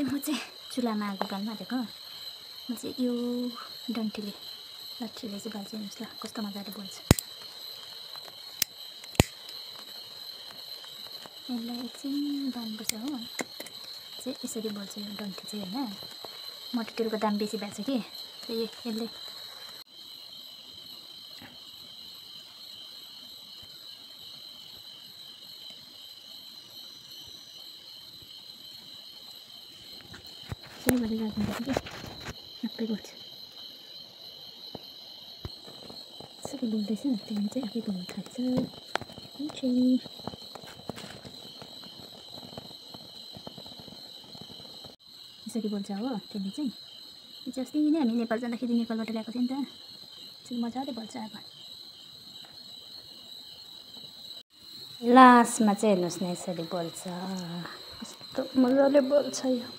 म चाहिँ चुलामा आगो बाल्न आँटेको। म चाहिँ यो डन्ठीले लाठीले चाहिँ बाल्छु। हेर्नुहोस् ल कस्तो मजाले बोल्छ। यसलाई एकछिन बाल्नुपर्छ हो। चाहिँ यसरी बोल्छ यो डन्ठी चाहिँ होइन। मट्टीतेलको दाम बेसी भएको छ कि त्यही यसले यसरी गरेर राख्नुपर्छ कि आफै बोल्छ। यसरी बोल्दैछ त्यहाँदेखि चाहिँ आफै बोल्नु थाल्छ। यसरी बोल्छ हो त्यसले चाहिँ। हिजो अस्ति नै हामी नेपाल जाँदाखेरि नेपालबाट ल्याएको थियौँ नि त। चाहिँ मजाले बोल्छ अब। लास्टमा चाहिँ हेर्नुहोस् न यसरी बोल्छ। कस्तो मजाले बोल्छ यो।